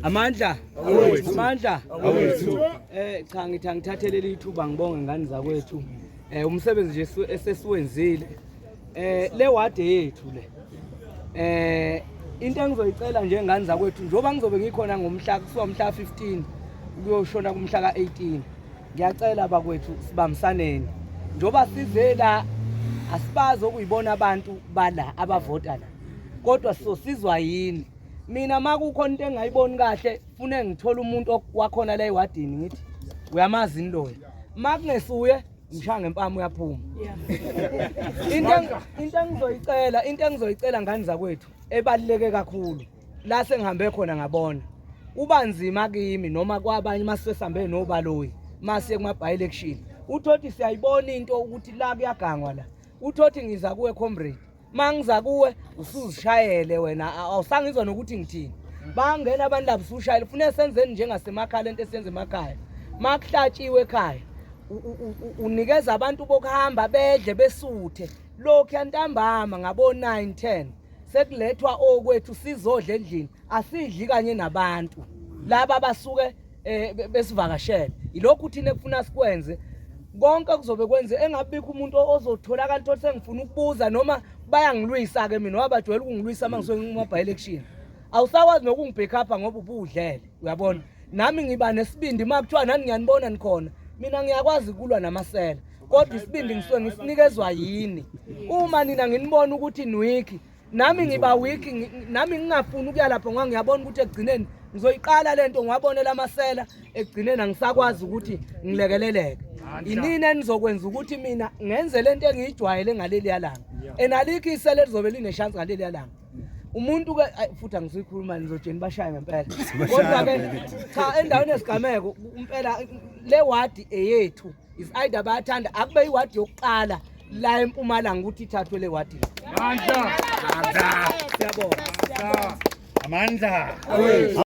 Amandla. Amandla. Cha, ngithi angithathe leli ithuba ngibonge ngani zakwethu. Umsebenzi nje esesiwenzile. Le ward yethu le. Into engizoyicela nje ngani zakwethu, njengoba ngizobe ngikhona ngomhla kusuka umhla 15 ukuyoshona kumhla ka18. Ngiyacela bakwethu, sibambisaneni. Njengoba size la, asibazi okuyibona abantu bala abavota la. Kodwa sisizwa yini? Mina makukhona into engayiboni kahle, fune ngithola umuntu wakhona la ewadini, ngithi, "Uyamazi yini loyo?" Makungesuye, ngishaya ngempama, uyaphuma. Into engizoyicela ngani zakwethu, ebaluleke kakhulu, la sengihambe khona ngabona kuba nzima kimi noma kwabanye mase sihambe nobaloyi, masiye kuma by election, uthothi siyayibona into ukuthi la kuyagangwa la, uthothi ngiza kuwe, comrade, mangiza kuwe usuzishayele wena, awusangizwa nokuthi ngithini. Bangena abantu labo, usushayele. Funa senzeni njengasemakhaya, lento esiyenza emakhaya makuhlatshiwe ekhaya, unikeza abantu bokuhamba bedle besuthe. Lokhu yantambama ngabo 9 10 sekulethwa okwethu, sizodla endlini, asidli kanye nabantu laba abasuke besivakashele. Ilokhu thina ekufuna sikwenze konke kuzobe kwenze engabikho umuntu ozotholakala thothi sengifuna ukubuza noma bayangilwisa ke mina, wabajwayele ukungilwisa uma ngisuke kuma by election. Awusakwazi nokungi-back up ngoba ubudlele, uyabona. Nami ngiba nesibindi uma kuthiwa nani ngiyanibona nikhona. Mina ngiyakwazi ukulwa namasela, kodwa isibindi ngisuke ngisinikezwa yini? Uma nina nginibona ukuthi ni-weak, nami ngiba weak, nami ngingafuni ukuya lapho ngoba ngiyabona ukuthi ekugcineni ngizoyiqala lento, ngiwabonela amasela, ekugcineni angisakwazi ukuthi ngilekeleleke. Inini enizokwenza ukuthi mina ngenze lento engiyijwayele ngaleliya langa? Enalikho isele lizobe line-chance ngaleliya langa. Umuntu ke, ayi, futhi angisuyikhuluma, nizotsheni bashaye ngempela. Kodwa ke cha, endaweni yesigameko impela le wadi eyethu, is either bayathanda, akube iwadi yokuqala la eMpumalanga ukuthi ithathwe le wadi. Amandla. Siyabonga. Amandla.